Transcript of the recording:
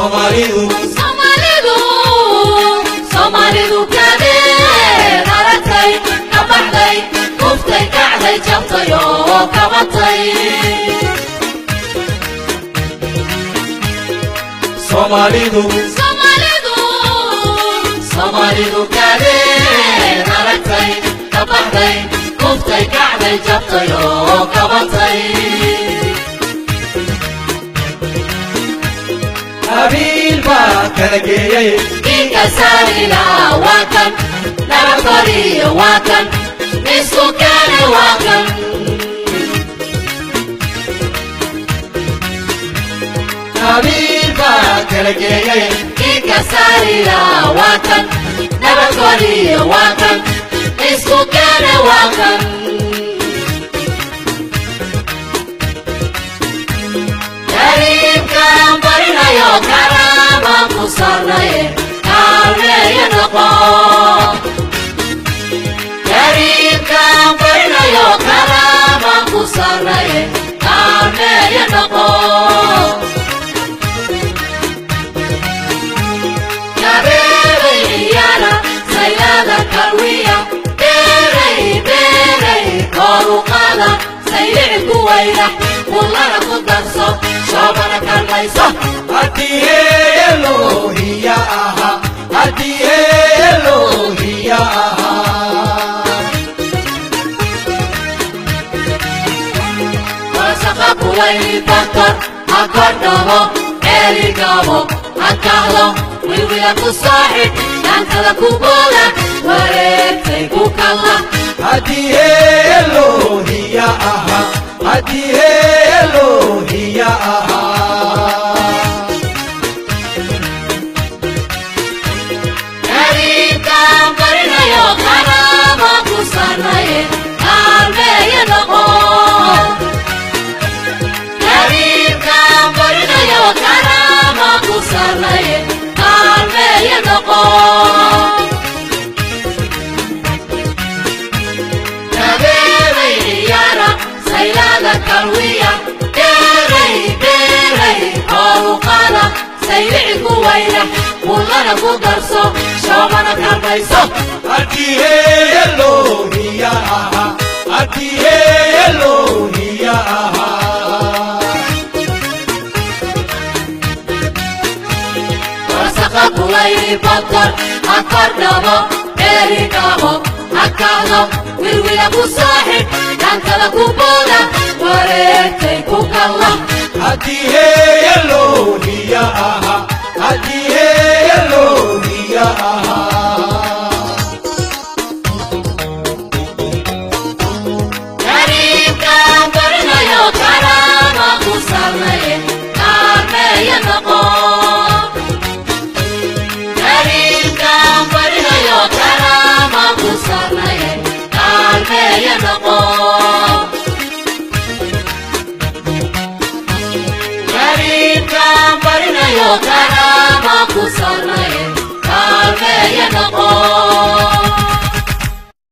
Soomaalidu, Soomaalidu, Soomaalidu kadeed aragtay, ka baxday, kuftay, kacday, jabtay oo kabatay. Soomaalidu, Soomaalidu, Soomaalidu kadeed aragtay, ka baxday, kuftay, kacday, jabtay oo kabatay. Qabiil baa kala geeyey. Ninka saarila waa kan, nabadgoriyo waa kan, isku keene waa kan. Qabiil baa kala geeyey. Ninka saarila waa kan, nabadgoriyo waa kan, isku keene waa kan. Kariimkaan barinayo karaamaan ku sarnaye, kaalmeeya noqo. Kariimkaan barinayo karaamaan ku sarnaye, kaalmeeya noqo. Kabeebay ciyaara, saylada kalwiya, beeray beeray kor u qaada, saylici ku wayrax, kullana ku darso, shoobana kalmayso. Haddii elohiya aha, haddii elohiya aha. Wasaqa kulayli baktor ha kordhabo, ceeligabo ha kacdo, wilwila ku soo xidh, dhaantada ku booda, wareegtay ku kalla. Haddii elohiya aha, haddii elohiya aha. Kariimkaan barinayo karaama ku sarnaye, kaalmeeya noqo. Kariimkaan barinayo karaama ku sarnaye, kaalmeeya noqo. Kabeebay ciyaara, saylada kalwiya, beeray beeray kor u qaada, saylici ku wayrax, kullana ku darso, shoobana kalmayso. Haddii elohiya aha, haddii elohiya aha. Wasaqa kulayli baktor ha kordhabo, ceeligabo ha kacdo, wilwila ku soo xidh, dhaantada ku booda, wareegtay ku kalla. Haddii elohiya aha, haddii elohiya aha. Kariimkaan barinayo karaama ku sarnaye, kaalmeeya noqo. Kariimkaan barinayo karaama ku sarnaye, kaalmeeya noqo. Kariimkaan barinayo